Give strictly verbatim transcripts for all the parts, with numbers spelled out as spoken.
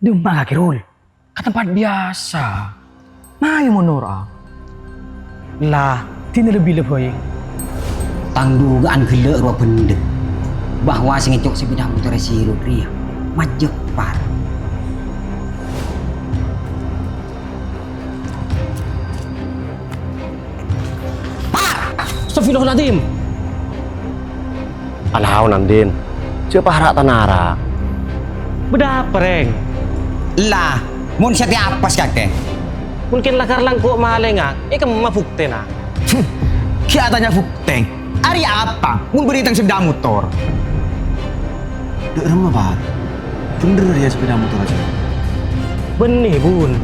Dâ'emma kakè, Rul? Ka tempat biyasa. Mayu mon noro'a. La, dinna lebbi la bhâi. Tang dughâ'ân ghellâ' rowa bhendher bahwa sè ngèco' sepeda motor si Rul rèya Majepar. Par! Astagfirullahaladzim! Alaon, Andin. Jhâ' para' tanara. Bâdâ apa, Rèng? Ella, mon satèya apes kakè? Mungkin lakar langko' malènga, è kemma buktèna? Ghi' atanya buktè. Arèya apa? Mon bânnè tang sepeda motor. Dâ'remma, Par? Bhendher rèya sepeda motor jâ? Bânnè, Bun.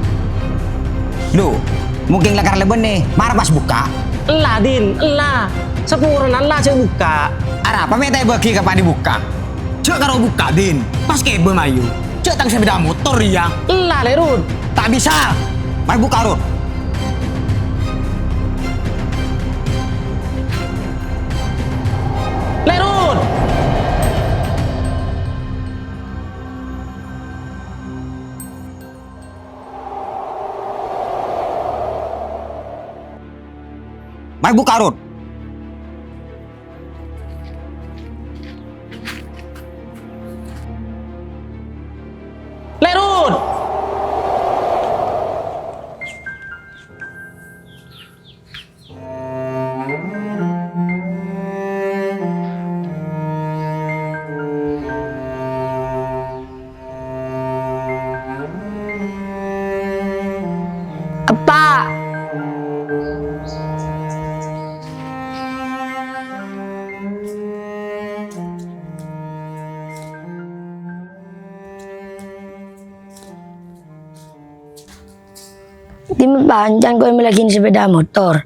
Lo, mungkin lakar la bânnè, mara pas bukka'. Ella, Din, ella. Saporana ella jhâ' bukka'. Arapa mè' ta' èbâghi ka panè bukka'? Jhâ' karo bukka', Din. Pas kèbâ mayu. Jhâ' tang sepeda motor, yâ. Ella, Lè' Rut. Ta' bisa. Mara bukka', Rut. Lè' Rut! Mara bukka', Rut. Lè' Rut! Eppa'. Dimma pancèn koè mellèaghi sepeda motor?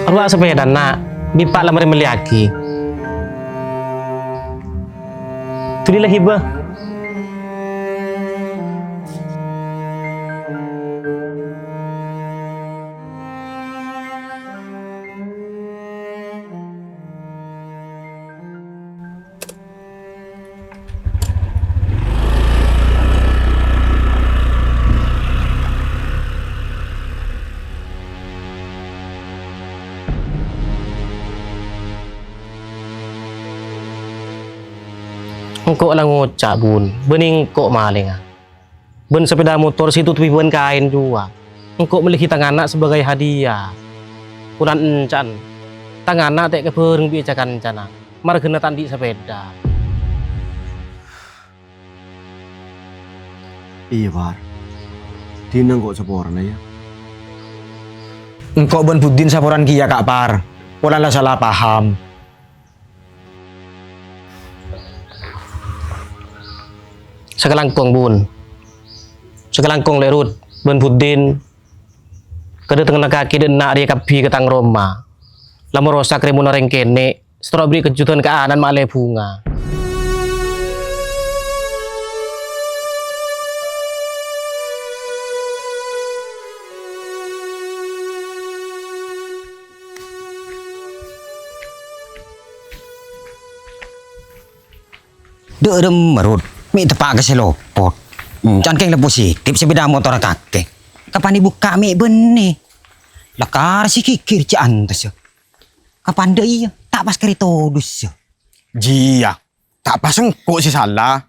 Rowa sepedana, Bippa' la marè mellèaghi. Dhuli la ghibâ. Engko' la ngoca', Bun, bânnè engko' malènga. Bân sepeda motor sè ètotobhi bân kaèn jhuwa. Engko' mellèaghi tang ana' sabâgâi hadiah. Polana ènca'na, tang ana' ta' èkabhâreng bi' ca-kancana, marghâna ta' andi' sepeda. Iyâ, Par. Dinna engko' saporana, yâ. Engko' bân Buddin saporana kèya, Ka', Par. Polana la sala paham. Sakalangkong, Bun. Sakalangkong, Lè' Rut bân Buddin. Kadâtengnganna kakè dâ' enna' rèya kabbhi ka tang roma. La marosak rèmonna orèng kènè', sè terro aberri' kajhudhân ka ana'na Malè Bhunga. Dâ'remma, Rut, mè' teppa' ka sè lopot. Can kèng la positif sepeda motorra kakè. Kapan èbukka' mè' bânnè? Lakar sè ghighir jhâ' antassa. Kapan dâ' iyâ, ta' pas karè todussa. Jiyâ, ta' pas engko' sè sala.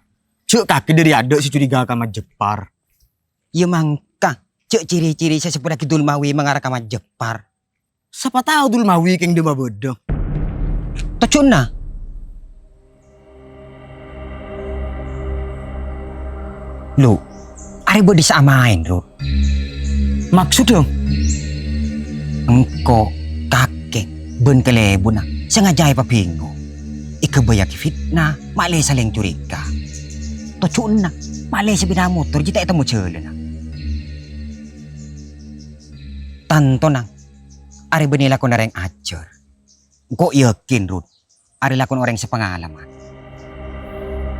Jhâ' kakè dâri adâ' sè curiga ka Majepar. Iyâ mangka, jhâ' ciri-ciri sè seppellaghi Dulmawi mangara ka Majepar. Sapa tao Dulmawi kèng dâ' mabâdâ. Tojjhuna? Lo, arè bâdâ sè amaèn, Rut. Maksoddhâ? Engko', kakè, bân kalèbunna sangajâ èpabingong. Èghâbâyyâghi fitna, malè salèng curiga. Tojjhuna, malè sepeda motor jiyâ ta' ètemmo jhâlânna. Tantona, arè bânnè lakona orèng ajhâr. Engko' yakin, Rut, arè lakona orèng sè pangalaman.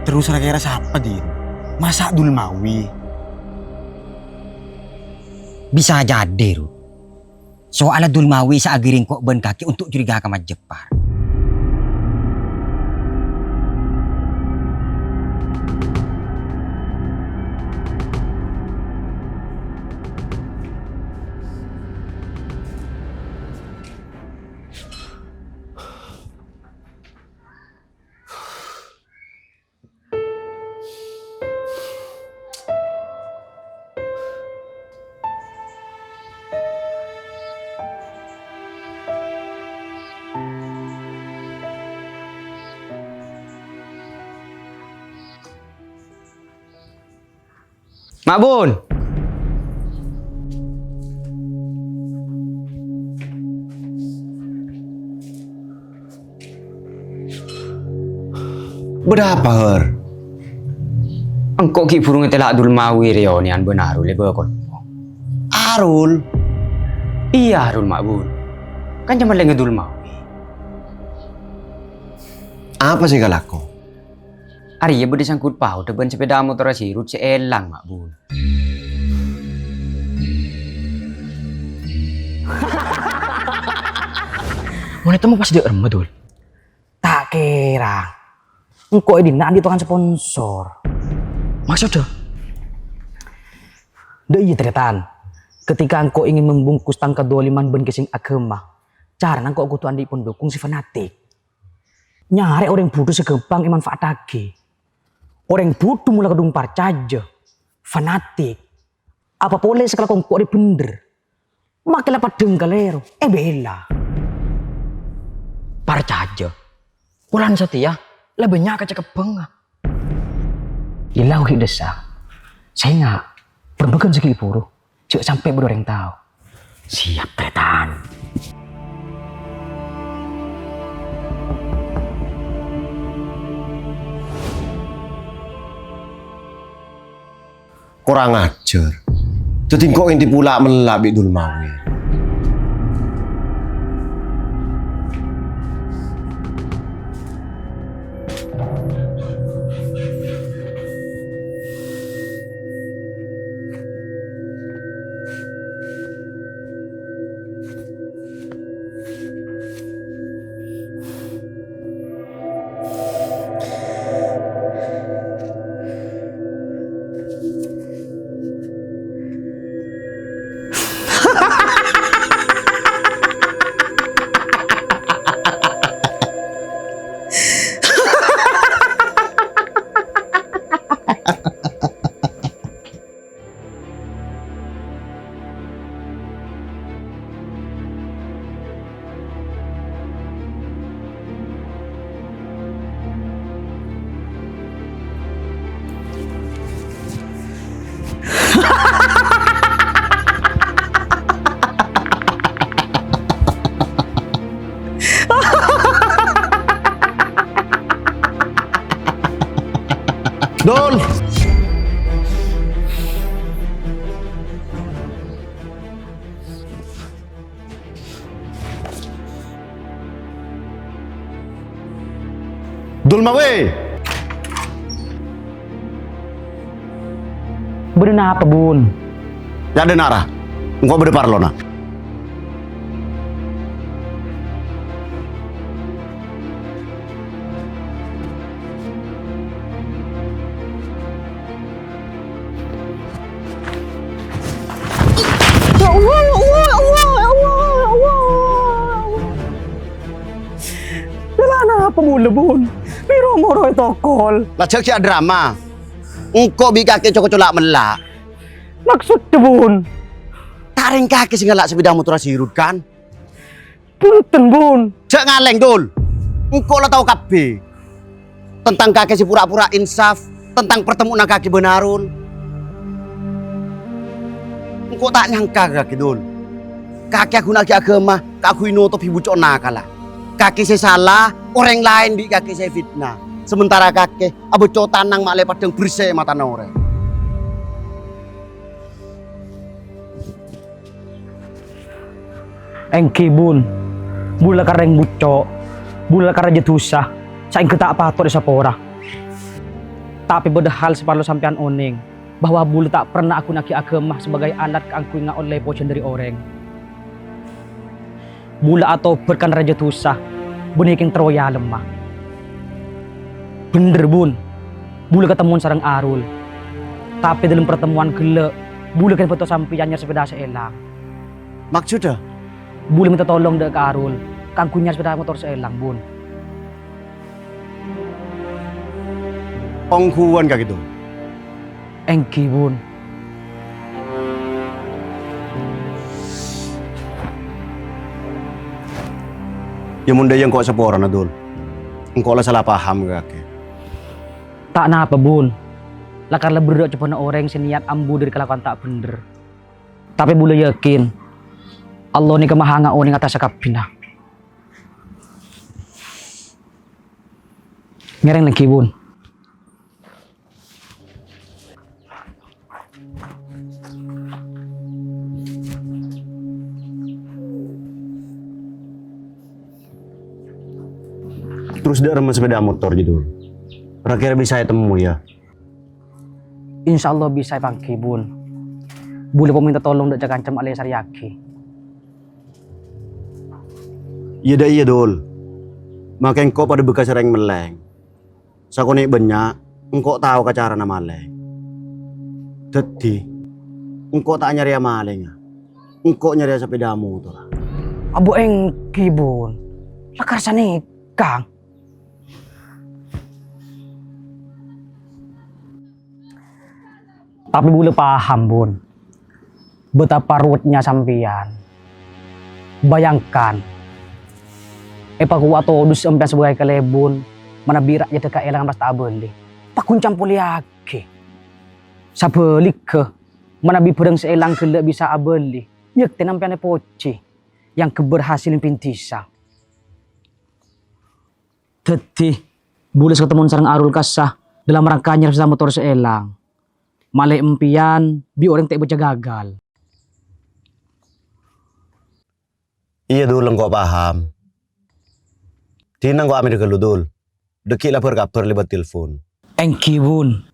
Terros ra-kèra sapa, Din? Masa' Dulmawi? Bisa jadi, Rut. Soalla Dulmawi sè aghiri engko' bân kakè untuk curiga ka Majepar. Abun! Bâdâ apa, Hör? Engko' ghi' buru ngatela' Dulmawi rèya nèyan bân Arul è bâkol. Arul? Iyâ, Arul, Ma' Bun. Kanca mellèngnga Dulmawi. Apa sè èkalako? Arèya bâdâ sangghut paodhâ bân sepeda motorra Sirut sè èlang, Ma' Bun. Mon ètemmo pas dâ' remma, Dul? Ta' kèra. Engko' è dinna' andi' tokang sponsor. Maksodda? Dâ' iyâ, tarètan. Ketika engko' ingin membungkus tang kadoliman bân kèsèng aghâma, carana engko' kodhu andi' pendukung sè fanatik. Nyarè orèng budhu sè ghâmpang èmanfaattaghi. Orèng budhu mola kadhung parcajâ, fanatik. Apa polè sè èkalako engko' rè bhendher. Make la peddhâng kalèro, èbhilâ. Parcajâ. Polana satèya la bânnya' kacakebbhângnga. Ella ghi' dhissa'. Sènga', bârâmbaghân sè ghi' buru. Jhâ' sampè' bâdâ orèng tao. Siap, tarètan. Korang ajhâr. Dhâddhi engko' ènti pula' mella' bi' Dulmawi. Dul! Dulmawi! Bâdâ napa, Bun? Yâ, dâ' nara. Engko' bâdâ parlona. Ya Allah, ya Allah, ya Allah, ya Allah, ya Allah. Lalana apa mula, Bun? Piro moro etokol? Lajhâk jhâ' drama. Engko' bi' kakè co-koco la' mella'. Maksodda, Bun? Ta' rèng kakè sè ngala' sepeda motorra Sirut, kan? Bhunten, Bun. Jhâ' ngalèng, Dul. Engko' la tao kabbhi. Tentang kakè sè pura-pura insaf, tentang partemmowanna kakè bân Arul. Engko' ta' nyangka ka kakè, Dul. Kakè aghuna'aghi aghâma kaangghuy notobhi bucco'na kala. Kakè sè sala, orèng laèn bi' kakè sè fitna. Samentara kakè abâcco tanang ma'lè paddhâng bersè matana orèng. Èngghi, Bun. Bulâ ka rèng bucco', bulâ ka rajâ dusa, saèngghâ ta' patot èsapora. Tapè bâdâ hal sè parlo sampèyan onèng, bahwa bulâ ta' pernah aghuna'aghi aghâma sabâgâi alat kaangghuy ngaollè pojhân dhâri orèng. Bulâ atobhât ka rajâ dusa, bânnè kèng terro èalemma. Bhender, Bun. Bulâ katemmowan sareng Arul. Tapè dâlem partemmowan ghellâ', bulâ kèng bâto sampèyan nyarè sepeda sè èlang. Maksodda? Bulâ mènta tolong dâ' ka Arul, kaangghuy nyarè sepeda motor sè èlang, Bun. Ongghuwân ka kèto? Èngghi, Bun. Yâ, mon dâ' iyâ engko' saporana, Dul. Engko' la sala paham ka kakè. Ta' napa, Bun. lakar lebur dâ' cobâna orèng sè niyat ambu dâri kalakowan ta' bhendher. Tapè bulâ yakin, Allah nèka maha ngaonèng attas sakabbhiyânna. Ngèrèng lèngghi, Bun. Terros dâ' remma sepèda motor, jâ, Dul? Ra-kèra bisa ètemmo, yâ? Insyaallah bisa èpangghi, Bun. Bulâ pamènta tolong dâ' ca-kancana alè èsarèyaghi. Iyâ, dâ' iyâ, Dul. Makè engko' padâ bhâkal serrèng mellèng. Sakonè' bânnya', engko' tao ka carana malèng. Dhâddhi, engko' ta' nyarèya malèngnga. Engko' nyarèya sepèda motorra. Abbhu èngghi, Bun. Lakar sanèka. Tapè bulâ paham, Bun, betapa ruwetnya sampèyan. Bayangkan, èpakowat todus sampèyan sabâgâi kalèbun, manabi ra'yadda kaèlang pas ta' abâli, paghun campolèyaghi. Sabhâligghâ, manabi bhârâng sè èlang ghellâ' bisa abâli, yâ tèna sampèyan èpojhi, èangghep berhasil mimpin dhisa. Dhâddhi, bulâ sakatemmo sareng Arul Kassa dalam rangka nyarè sepèda motor sè èlang. Malè empèyan bi' orèng ta' èbâca gagal. Iyâ, Dul, engko' paham. Dina engko' amèdhâ ghâllu, Dul. Dâgghi' la bâr-kabâr lèbât telpon. Èngghi, Bun.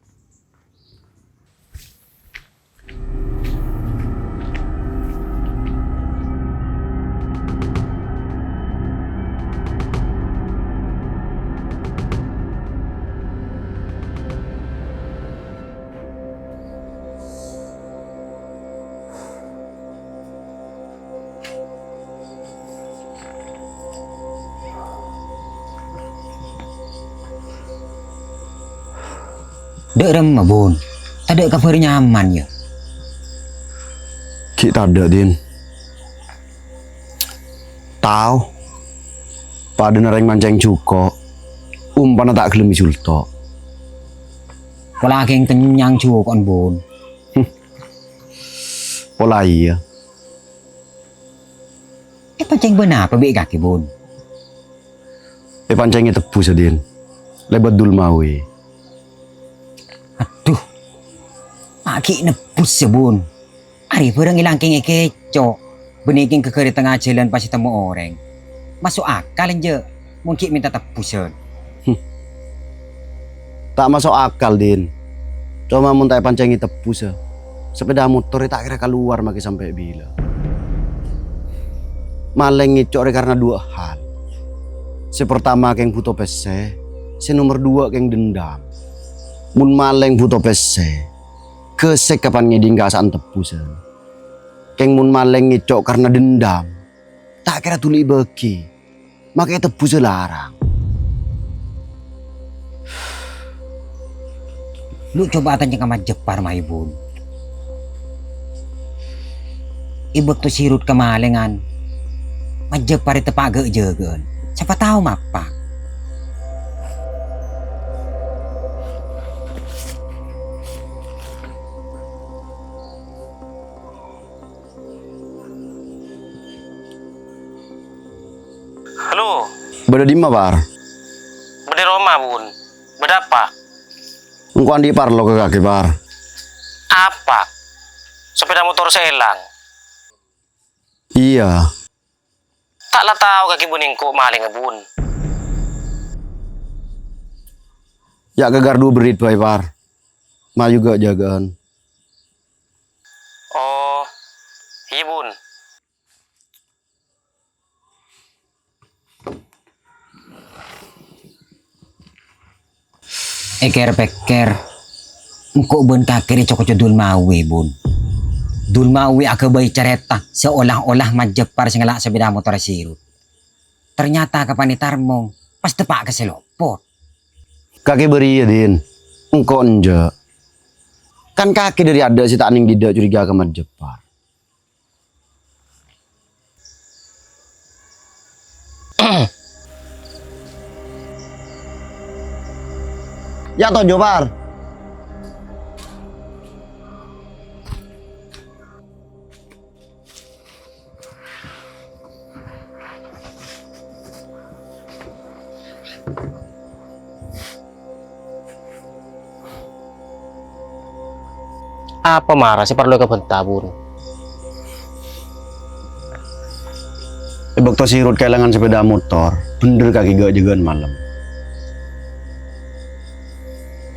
Dâ' remma, Bun? Tadâ' kabhâr nyaman, yâ? Ghi' tadâ', Din. Tao, padâna rèng mancèng jhuko', umpana ta' ghellem èjhulto'. Pola kèng kennyang jhuko'en, Bun. Pola iyâ. Èpancèng bân apa bi' kakè, Bun? Èpancèng ètebbhus, Din. Lèbât Dul Mawi. Adhu. Ma' ghi' nebbhus, yâ, Bun. Arè bhârâng èlang kèng èkèco'. Bânnè kèng ghâghâr è tengnga jhâlân pas ètemmo orèng. Maso' akal, enjâ'? Mon ghi' mènta tebbhusân. Hmm. Ta' maso' akal, Din. Coma mon ta' èpancèngè tebbhusâ, sepèda motorrè ta' kèra kalowar makè sampè' bilâ. Malèng ngèco' rè karna duwâ' hal. Sè partama kèng bhuto pèssè, sè nomer duwâ' kèng dendam. Mon malèng bhuto pèssè, ghâsèk kapan ngèdhing kasa'an tebbhusân. Kèng mon malèng ngèco' karna dendam, ta' kèra dhuli èbâghi, makè tebbhusâ larang. Lu' coba atanya ka Majepar, Maibun. È bâkto Sirut kamalèngan, Majepar èteppa' ghâ'-jâghâ'ân. Sapa tao mapa. Halo. Bâdâ dimma, Par? Bâdâ è roma, Bun. Bâdâ apa? Engko' andi' parlo ka kakè, Par. Apa? Sepèda motor sè èlang? Iyâ. Ta' la tao kakè bânnè engko' malèngnga, Bun. Yâ' ghâghâr du bherrit bhâi, Par. Mayu ghâ'-jâghâ'ân. Oh, iyâ, Bun. Èkèr-pèkèr, engko' bân kakè rè co-koco Dul Mawi, Bun. Dul Mawi aghâbây carèta seolah-olah Majepar sè ngala' sepèda motor Sirut. Ternyata kapan ètarmong, pas teppa' ka sè lopot. Kakè bâriyâ, Din. Engko' enjâ'. Kan kakè dâri adâ' sè ta' nèng dhidhâ' curiga ka Majepar. Yâ' toju', Par. Apa mara sè parlo èkabânta, Bun? È bâkto si Rut kaèlangan sapèda motor, bhendher kakè ghâ'-jâghâ'ân malem.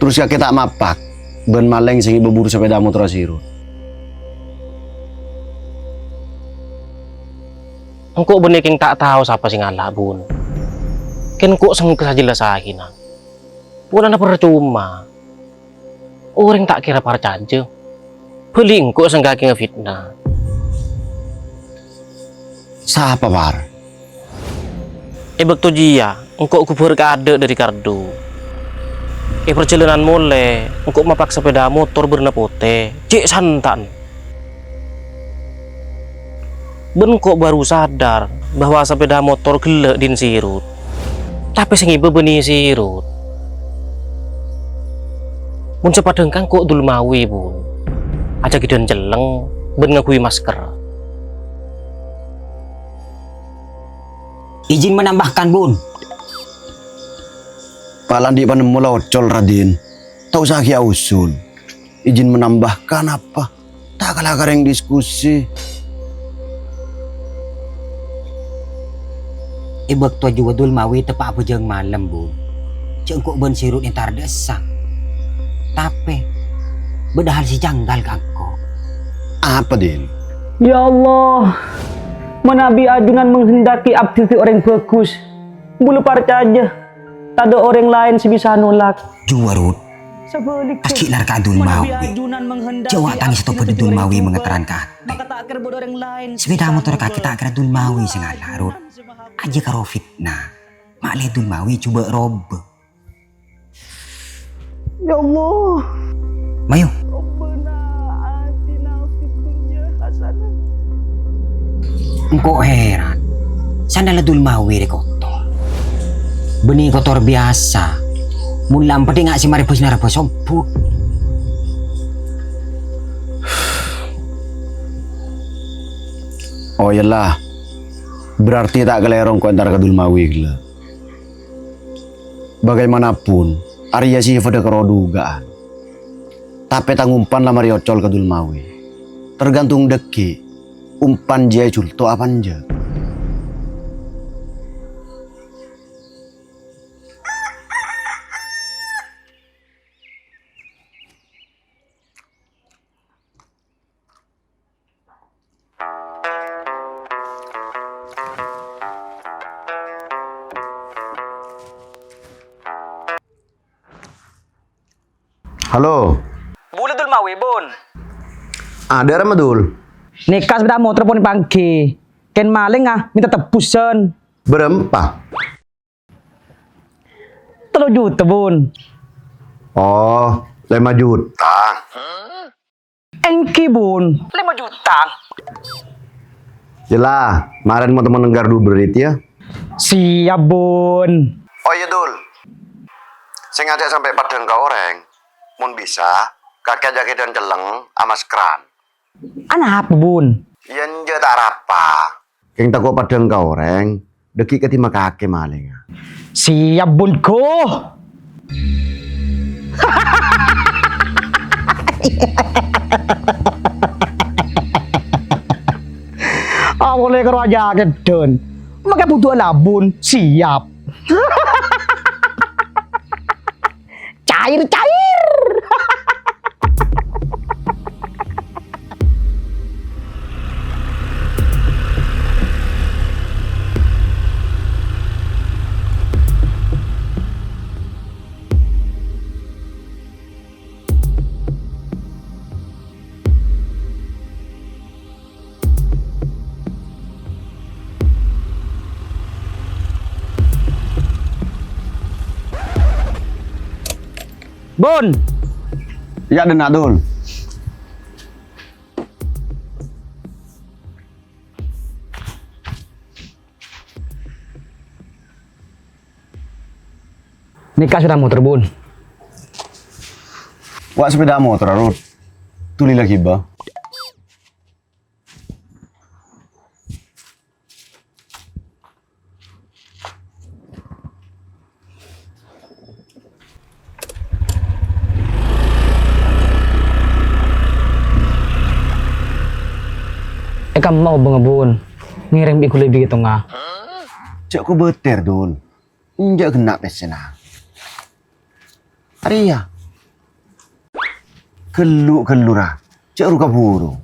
Terros kakè ta' mapak bân malèng sè ngibâ buru sapèda motorra si Rut. Engko' bânnè kèng ta' tao sapa sè ngala', Bun. Kèng engko' sengka sajhellas aèngnga. Polana parcoma. Orèng ta' kèra parcajâ. Bâli engko' sengka kèng ngafitna. Sapa, Par? È bâkto jiyâ, engko' ghubâr kaadâ' dâri Kardu. È parjhâlânan molè, engko' mapak sapèda motor bârna potè, cè' santa'en. Bân engko' baru sadar bahwa sapèda motor ghellâ' dhin si Rut. Tapè sè ngibâ bânnè si Rut. Mon sè padâ engko' Dulmawi, Bun. Ajâghi dhân cellèng bân ngangghuy masker. Izin menambahkan, Bun. Palan dhi' panemmo la ocol, Raden. Ta' osa ghi' ausul. Izin menambahkan apa? Ta' kala karèng diskusi. È bâkto jiyâ Dulmawi teppa' abhâjâng malem, Bun. Jhâ' engko' bân si Rut entar dâ' essa. Tapè, bâdâ hal sè janggal ka engko'. Apa, Din? Ya Allah, manabi ajunan menghendaki abdhi dhâddhi orèng bhâghus, bulâ parcajâ, tadâ' orèng laèn sè bisa nolak. Jiyâ, Rut. Kas ghi' lar ka Dulmawi. Jhâ' wa' tangès tobâdhâ Dulmawi mangataran ka atè. Sapèda motor kakè ta' kèra Dulmawi sè ngala', Rut. Ajâ karo fitna. Ma'lè Dulmawi jhubâ' robâ. Ya Allah. Mayu. Engko' heran. Sandhâlla Dulmawi rè kotor. Bânnè kotor biyasa. Mon la empèdhi nga' sè marè bâs-narèbâs sombut. Oh, iyâlah. Berarti ta' kalèro engko' entar ka Dulmawi ghellâ'. Bagaimanapun, arèya sè padâ karo dugaan. Tapè tang umpan la marè ocol ka Dulmawi. Tergantung dhâggi', umpan jiyâ èjhulto apa enjâ'. Halo. Bulâ Dulmawi, Bun. Adâ' ramma, Dul? Nèka sapèda motor pon èpangghi. Kèng malèngnga mènta tebbusân. Bârâmpa? Tello juta, Bun. Oh, lèma juta. Èngghi, Bun. Lèma juta. Jâ la, marèn mon-temon neng Kardu bârâmpa, yâ. Siap, Bun. Oh iyâ, Dul. Sèngajâ sampè' padâ ka orèng. Mon bisa, kakè ajâghi dhân cellèng, amaskeran. Anapa, Bun? Yâ enjâ' ta' arapa. Kèng tako' padâ ka orèng, dhâggi' kadhi makakè malèngnga. Siap, Bun, go! Awalè karo ajâghi dhân. Makè butuh labun, siap. Cair-cair. Bun. Yâ, dhinna', Dul. Nèka sapèda motor, Bun. Wa' sapèda motor, Rut. Dhuli la ghibâ. È kamma obângnga, Bun. Ngèrèng bi' ghulâ bi' tongnga. Jhâ' kobâtèr, Dul. Enjâ' ghenna' pèssèna. Arèya. Ghellu-ghellu, ra. Jhâ' ru-kaburu.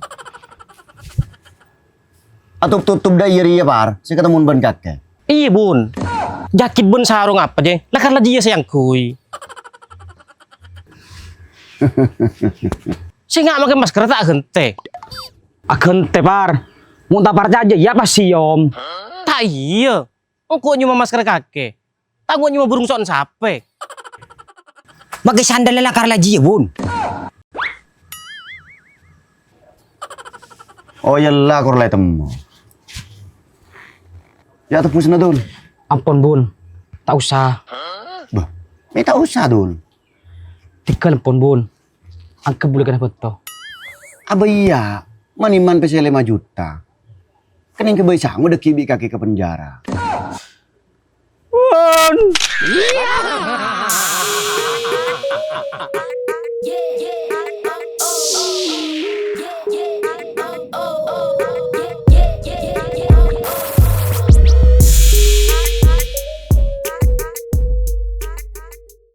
Atop-totop dâ' iyâ rèya, Par, sè katemmo bân kakè. Iyâ, Bun. Jakèt bân sarong apa, jè? La kala jiyâ sè angghuy. Sènga' makè masker ta' aghântè. Aghântè, Par. Mon ta' parcajâ, iyâ pas sèyom. Ta' iyâ. Engko' nyoma masker kakè. Ta' engko' nyoma burung so'on sapè. Makè sandal la kala jiyâ, Bun. Oh, iyâ la, kor la ètemmo. Yâ, tebbhusana, Dul. Ampon, Bun. Ta' osa. Bâh, mè' ta' osa, Dul. Tèghâl, ampon, Bun. Anggep bulâ kèna bâto. Abâ iyâ, man-imman pèssè lèma juta. Kennèng kabây sango dâgghi' bi' kakè ka penjara. Bun.